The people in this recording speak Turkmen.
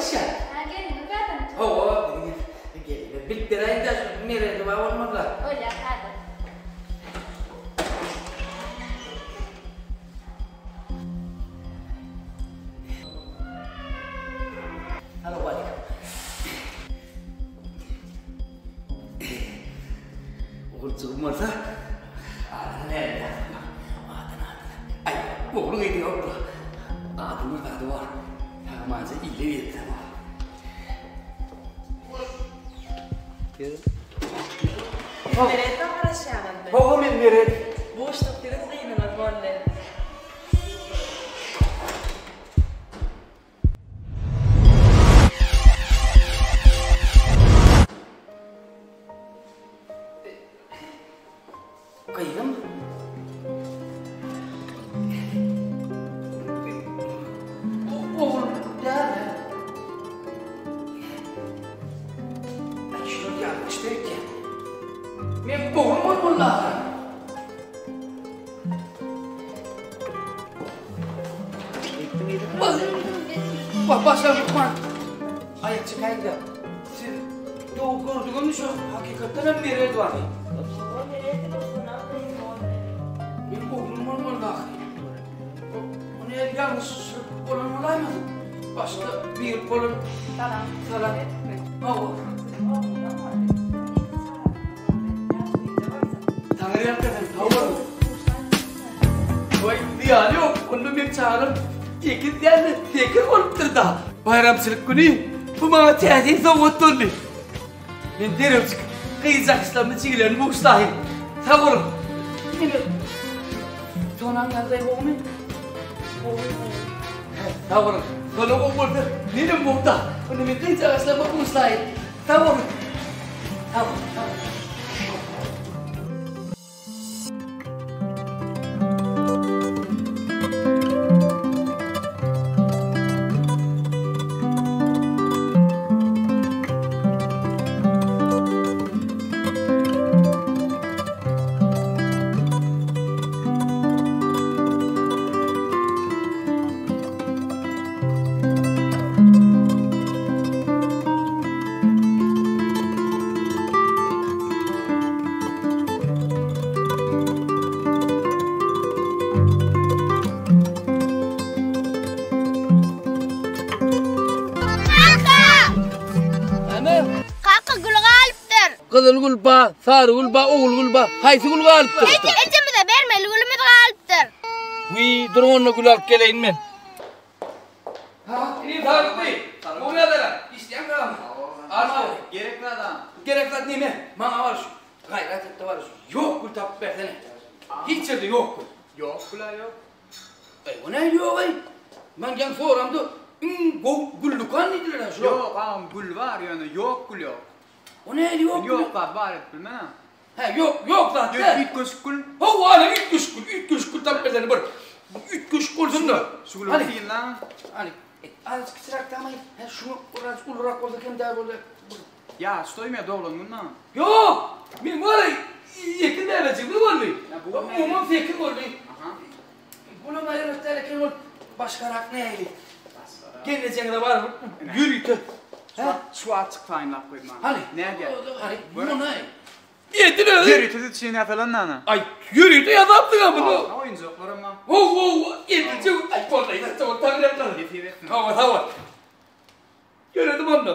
Garaşýar. Hä, gelniňiz bärden. Hawa, gelin. Bilip beräýiň-dä şu Meredi bar bolmaly-la. Bolýar, häzir. Salowmaleýkim. Oguljygym bolsa, adyny näme ýazdyk? Adyny, adyny. Aý, ogly gyzy ýok-da. Adynyň zady bar. Sag-amanja ile gezse bar. Meredä garaşýaňyzmy? Hawa, men Meret. Buşluk siziň gyzyňyz boldy. Gyzym. Ogul däl. Ay şular ýalňyş berýär. Men oglum bolmaly ahyry. Bak başla lukman. Aýak çekäýiň-de. Siz dogry gördüňizmi şu hakykatdan hem Meret barmy? Men oglum bolmaly ahyry. Bu ne ýalňyş bolan bolaýmasyn? Başga bir bolan. Salam. Salam. Hawa. Taňry ýalkasyn, sag boluň. Goý, zyýany ýok, onda meň çagalam ekiz däl-de, sekiz bolupdyr-da. Baýramçylyk güni bu maňa täsin sowgat boldy. Men derewjik gyzjakyşlaryny, jigilerini buşlaýyn. Sag boluň. Ine, Sonaň ýagdaýy gowumy? Gowy, gowy. Hä, sag boluň. Sona gowy bolsa, menem gowy-da. Onda men gyzjagaşlarymy buşlaýyn. Sag boluň. Sag boluň, sag boluň. Kaka! Näme? Kaka gül galypdyr. Gyzyl gül ba, sary gül ba, ogul gül ba. Haýsy gül galypdyr? Eje, ejemize bermeli gülümiz galypdyr. Wiý, dur onda gül alyp geleýin men. Ha, inim saglykmy? Gowy ýagdaýlar. Işleýäňmi agam? Alma. Gerek zat agam. Gerek zat neme? Maňa bar şu. Gaýrat et-de bar şu. Ýok gül tapyp bersene. Hiç ýerde ýok gül. Ýok gül-ä ýok. Eý, o nähili ýok-eý? Men ýaňy soramda, iň gowy gül dükan diýdiler-ä şular. Ýok agam, gül bar, ýöne ýok gül ýok. O nähili ýok gül? Ýok zat bar edip bilmen-ä. Hä, ýok, ýok zat däl. Üýtgeşik gül. Hawa, ana üýtgeşik gül, üýtgeşik gül tapyp bersene bir. Üýtgeşik bolsun-da. Şu güli synlaň. Hany, azajyk kiçiräk damaý. Hä, şuňa biraz ulurak bolsa kem däl bolýar. Ýaş toýmy doglan gün maňa? Ýok! Men bar ýeke bäbejigimiz boldy. Umuman sekiz boldy. Bulam aýrylyp däl eken ol başgarak nähili? Gelnejeňize baryp ýörite. Hä? Şu wagt çyk taýynlap goý maňa. Hany? Nädýär? Hany? Muny. Edil özi. Ýörite siz üçin ýasalan ana. Aý, ýörite ýasapdyň-a muny. Oýunjaklaram bar. How-how, edilje. Aý, boldy, ýa, taňryýalkasyn. Nesip etsin. Hawa, sag bol. Ýöredim onda.